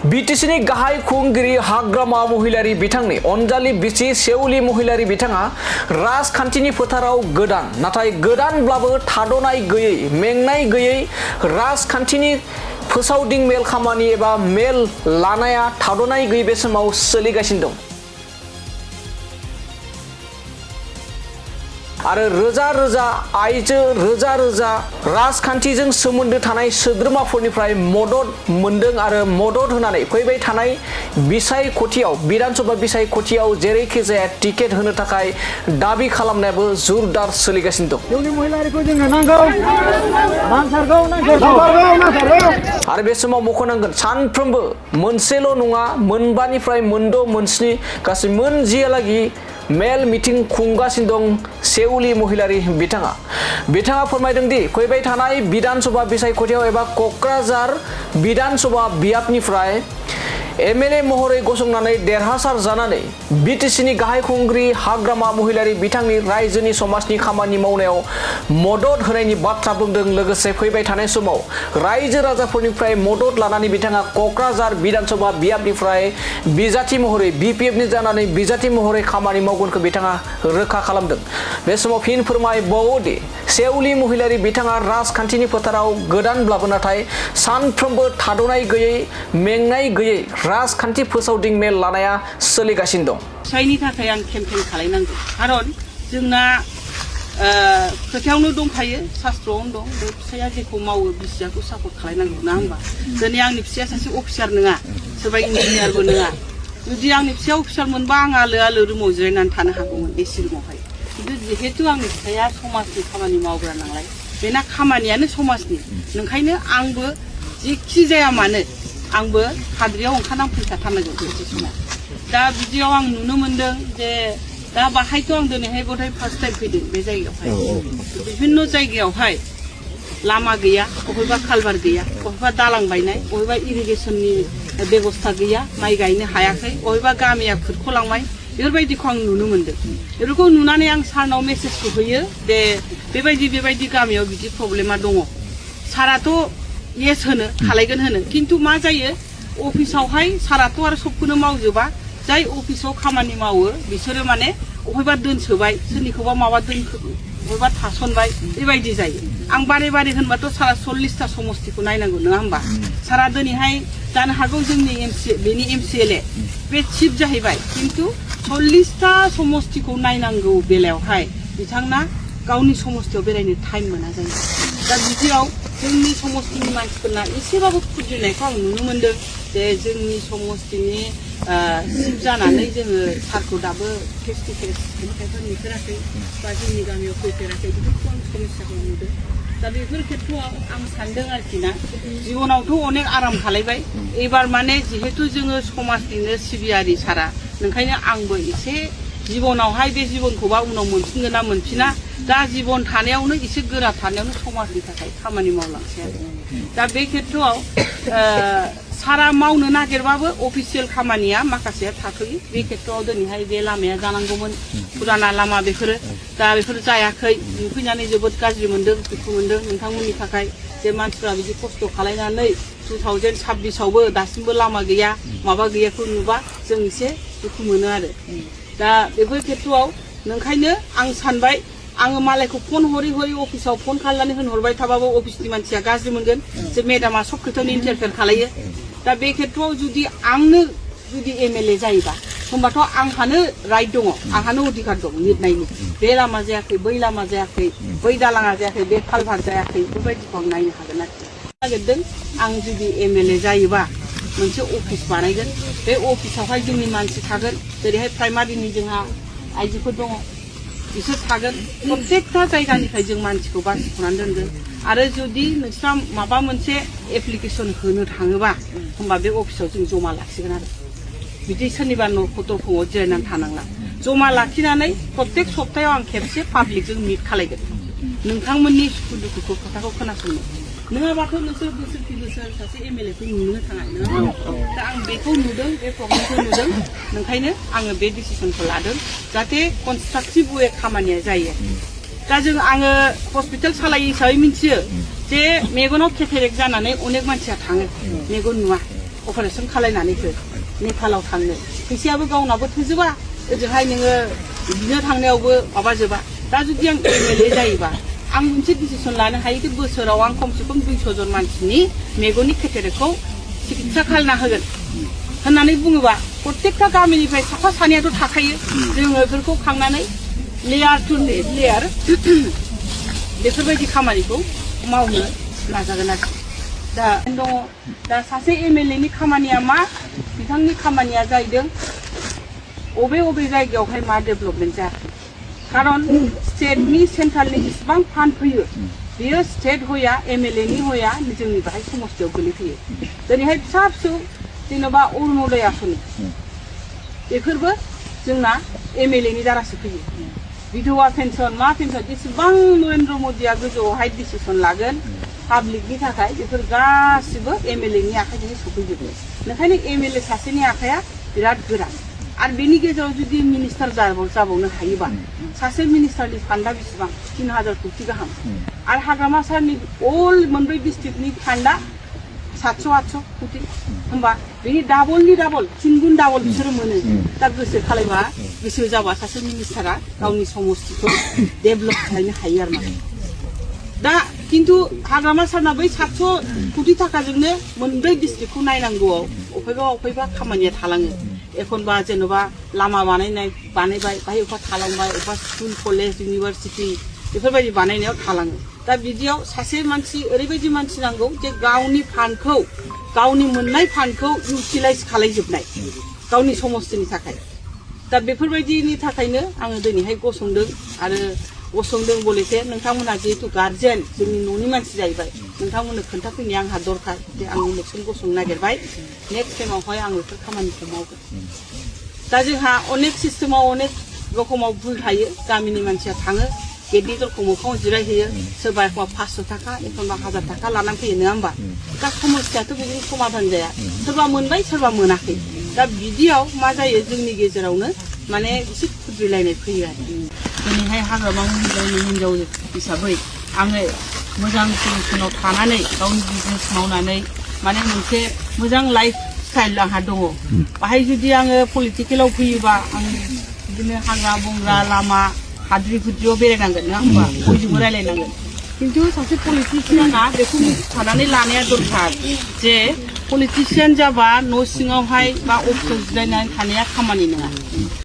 बिटिसिनि गाहाय खुंगिरि हाग्रामा महिलारि बिथांनि अनजालि बिसि सेउलि महिलारि बिथाङा राजखान्थिनि फोथाराव गोदान नाथाय गोदानब्लाबो थाद'नाय गैयै मेंनाय गैयै राजखान्थिनि फोसावदिं मेल खामानि एबा मेल लानाया थाद'नाय गैयै बे समाव सोलिगासिनो दं आरो रोजा रोजा आइजो रोजा रोजा राजखान्थिजों सोमोन्दो थानाय सोद्रोमाफोरनिफ्राय मदद मोनदों आरो मदद होनानै फैबाय थानाय बिसायख'थियाव बिधानसभा बिसायख'थियाव जेरैखि जाया टिकेट होनो थाखाय दाबि खालामनायाबो जोरदार सोलिगासिनो दं। आरो बे समाव मख'नांगोन सानफ्रोमबो मोनसेल' नङा मोनबानिफ्राय मोनद' मोनस्नि गासै मोन जिहालागि मेल मिटिं खुंगासिनो दं सेउलि महिलारि बिथाङा फोरमायदों दि फैबाय थानाय बिधानसभा बिसायख'थियाव एबा क'क्राझार बिधानसभा बियाबनिफ्राय एमएलए महरै गसंनानै देरहासार जानानै बिटिसिनि गाहाय खुंगिरि हाग्रामा महिलारि बिथांनि रायजोनि समाजनि खामानि मावनायाव मदद होनायनि बाथ्रा बुंदों। लोगोसे फैबाय थानाय समाव रायजो राजाफोरनिफ्राय मदद लानानै बिथाङा क'क्राझार बिधानसभा बियाबनिफ्राय बिजाथि महरै बिपिएफनि जानानै बिजाथि महरै खामानि मावगोनखौ बिथाङा रोखा खालामदों। बे समाव फिन फोरमायबावोदि सेउलि महिलारि बिथाङा राजखान्थिनि फोथाराव गोदानब्लाबो नाथाय सानफ्रोमबो थाद'नाय गैयै मेंनाय गैयै राजखान्थि फोसावदिं मेल लानाया सोलिगासिनो दं। फिसायनि थाखाय आं केम्पेइन खालामनांगौ खारन जोंना खोथायावनो दंखायो शास्त्रआवनो दं बे फिसाया जेखौ मावो बिसियाखौ सापर्ट खालामनांगौ ना होमबा दिनै आंनि फिसाया सासे अफिसार नङा सोरबा इन्जिनियारबो नङा जुदि आंनि फिसाया अफिसार मोनबा आं आलो आलो रुमाव जिरायनानै थानो हागौमोन एसि रुमावहाय खिन्थु जिहेतु आंनि फिसाया समाजनि खामानि मावग्रा नालाय बेना खामानियानो समाजनि ओंखायनो आंबो जेखि जाया मानो आंबो हाद्रियाव ओंखारनानै फैखाथारनांगौ मोनसे समाव दा बिदियाव आं नुनो मोनदों जे दा बाहायथ' आं दिनैहाय गथाय फार्स्ट टाइम फैदों बे जायगायावहाय बिभिन्न जायगायावहाय लामा गैया बबेबा कालभार गैया बबेबा दालां बायनाय बबेबा इरिगेसननि बेबस्था गैया माइ गायनो हायाखै बबेबा गामिया खुरख'लांबाय बेफोरबायदिखौ आं नुनो मोनदों। बेफोरखौ नुनानै आं सारनाव मेसेजखौ होयो दे बेबायदि गामियाव बिदि प्रब्लेमा दङ साराथ' येस होनो खालायगोन होनो खिन्थु मा जायो अफिसावहाय साराथ' आरो सबखौनो मावजोबा जाय अफिसाव खामानि मावो बिसोरो माने बबेबा दोनसोबाय सोरनिखौबा माबा बबेबा थासनबाय बेबायदि जायो। आं बारे बारे होनबाथ' सारा 40टा समस्तिखौ नायनांगौ नङा होमबा सारा दिनैहाय जानो हागौ जोंनि बेनि एमसिएलए बे चिफ जाहैबाय खिन्थु 40टा समस्तिखौ नायनांगौ बेलायावहाय बिथांना गावनि समस्तियाव बेरायनो टाइम मोना जायो। दा बिदियाव जोंनि समस्तिनि मानसिफोरना एसेबाबो खुद्रिनायखौ आं नुनो मोनदों जे जोंनि समस्तिनि चिफ जानानै जोङो सारखौ दाबो फेस टु फेस खायफा नुफेराखै बा जोंनि गामियाव फैफेराखै बेफोरखौ आं समस्याखौ नुदों। दा बेफोर खेथ्रआव आं सानदों आरोखि ना जिबनावथ' अनेक आराम खालायबाय एबार माने जिहेतु जोङो समाजनिनो सिबियारि सारा ओंखायनो आंबो एसे जिबनावहाय बे जिबनखौबा उनाव मोनफिनगोन ना मोनफिना दा जिबन थानायावनो एसे गोरा थानायावनो समाजनि थाखाय खामानि मावलांसै आरो दा बे खेथ्रआव सारा मावनो नागिरबाबो अफिसियेल खामानिया माखासेया थाथ'यो बे खेथ्रआव दिनैहाय बे लामाया जानांगौमोन फुराना लामा बेफोरो दा बेफोर जायाखै नुफैनानै जोबोद गाज्रि मोनदों दुखु मोनदों नोंथांमोननि थाखाय जे मानसिफ्रा बिदि खस्थ' खालायनानै 2026आवबो दासिमबो लामा गैया माबा गैयाखौ नुबा जों एसे दुखु मोनो आरो दा बेफोर खेथ्रआव नोंखायनो आं सानबाय आङो मालायखौ फन हरै अफिसाव फन खालामनानै होनहरबाय थाबाबो अफिसनि मानसिया गाज्रि मोनगोन जे मेडामा सब खोथायावनो इन्टारफेयार खालायो दा बे खेथ्रआव जुदि आंनो जुदि एमएलए जायोबा होमबाथ' आंहानो राइट दङ आंहानो अधिकार दं लिरनायनि बे लामा जायाखै बै लामा जायाखै बै दालाङा जायाखै बे कालभार जायाखै बेफोरबायदिखौ आं नायनो हागोन आरोखि नागिरदों आं जुदि एमएलए जायोबा मोनसे अफिस बानायगोन बे अफिसावहाय जोंनि मानसि थागोन जेरैहाय प्राइमारिनि जोंहा आइजोफोर दङ बिसोर थागोन प्रत्येकटा जायगानिफ्राय जों मानसिखौ बासिख'नानै दोनगोन आरो जुदि नोंस्रा माबा मोनसे एप्लिकेसन होनो थाङोबा होमबा बे अफिसाव जों जमा लाखिगोन आरो बिदि सोरनिबा दरखङाव जिरायनानै थानांला जमा लाखिनानै प्रत्येक सप्तायाव आं खेबसे पाब्लिकजों मिट खालायगोन नोंथांमोननि सुखु दुखुखौ खोथाखौ खोनासंनो नङाबाथ' नोंसोर बोसोर सासे एमएलएखौ नुनो थाङा दा आं बेखौ नुदों बे प्रब्लेमखौ नुदों ओंखायनो आङो बे डिसिसनखौ लादों जाहाथे कनस्ट्राक्टिभ वे खामानिया जायो दा आङो हस्पिटाल सालायो हिसाबै मिथियो जे मेगनाव केटारेक्ट जानानै अनेक मानसिया थाङो मेगन नुवा अपारेसन खालायनानै हो नेपालाव थांनो फैसायाबो गावनाबो थोजोबा ओजोंहाय नोङो बिदिनो थांनायावबो माबाजोबा दा जुदि आं MLA जायोबा आं मोनसे डिसिसन लानो हायो कि बोसोराव आं खमसे खम 200 जन मानसिनि मेगननि केटेरेक्टखौ चिकित्सा खालामना होगोन होननानै बुङोबा प्रत्येकटा गामिनिफ्राय साफा सानैयाथ' थाखायो जोङो बेफोरखौ खांनानै लेयार टु लेयार बेफोरबायदि खामानिखौ मावनो नाजागोन आरो दा दङ दा सासे MLA नि खामानिया मा बिथांनि खामानिया जाहैदों अबे अबे जायगायावहाय मा डेभेलपमेन्ट जायाखै खारन स्टेटनि सेन्ट्रेलनि जेसेबां फान्ड फैयो बियो स्टेट होया MLA नि होया जोंनि बाहाय समस्थियाव गोलैफैयो दिनैहाय फिसा फिसौ जेनेबा अरुणोदय आसनि बेफोरबो जोंना MLA नि दारासो फैयो विधवा पेन्सन मा पेन्सन जेसेबां नरेन्द्र मोदीया गोजौआवहाय डिसिसन लागोन पाब्लिकनि थाखाय बेफोर गासिबो MLA नि आखाइजोंनो सफैजोबो ओंखायनो MLA सासेनि आखाइया बिराद गोरा आरो बेनि गेजेराव जुदि मिनिस्टार जाबावनो हायोबा सासे मिनिस्टारनि फान्डा बेसेबां 3000 कोटी गाहाम आरो हाग्रामा सारनि अल मोनब्रै डिस्ट्रिक्टनि फान्डा 700-800 कोटी होमबा बेनि डाबलनि डाबल 3 गुन डाबल बिसोरो मोनो दा गोसो खालायबा गोसो जाबा सासे मिनिस्टारा गावनि समस्थिखौ डेभेलप खालामनो हायो आरो माने दा किन्तु हाग्रामा सारना बै 700 कोटी थाखाजोंनो मोनब्रै डिस्ट्रिक्टखौ नायनांगौआव अफायबा खामानिया थालाङो एखनबा जेन'बा लामा बानायबाय बाहाय अफा थालांबाय अफा स्कुल कलेज इउनिभार्सिटि बेफोरबायदि बानायनायाव थालाङो दा बिदियाव सासे मानसि ओरैबायदि मानसि नांगौ जे गावनि फान्डखौ गावनि मोननाय फान्डखौ इउटिलाइज खालायजोबनाय गावनि समस्थिनि थाखाय दा बेफोरबायदिनि थाखायनो आङो दिनैहाय गसंदों आरो गसंदों बलेथे नोंथांमोनहा जिहेतु गार्जेन जोंनि न'नि मानसि जाहैबाय नोंथांमोननो खोन्थाफैनाया आंहा दरकार जे आं इलेक्सन गसंनो नागिरबाय नेक्स्ट टाइमावहाय आं बेफोर खामानिखौ मावगोन दा जोंहा अनेक सिस्टेमाव अनेक रखमाव भुल थायो गामिनि मानसिया थाङो गेटनि दरखौ मोखाङाव जिरायहैयो सोरबा एखनबा 500 थाखा एखनबा 1000 थाखा लानानै फैयो नङा होमबा दा समस्याथ' बिदिनो समाधान जाया सोरबा मोनबाय सोरबा मोनाखै दा बिदियाव मा जायो जोंनि गेजेरावनो माने एसे खुद्रिलायनाय फैयो आरो दिनैहाय हाग्रामा महिलानि हिनजाव हिसाबै आङो मोजां पजिसनाव थानानै गावनि बिजनेस मावनानै माने मोनसे मोजां लाइफ स्टाइल आंहा दङ बाहाय जुदि आङो पलिटिकेलाव फैयोबा आं बिदिनो हाग्रा बंग्रा लामा हाद्रि फुद्रियाव बेरायनांगोन नङा होमबा बयजोंबो रायलायनांगोन किन्तु सासे पलिटिशियाना बेखौ मिथिखानानै लानाया दरकार जे पलिटिशियान जाबा न' सिङावहाय बा अफिसाव जिरायनानै थानाया खामानि नङा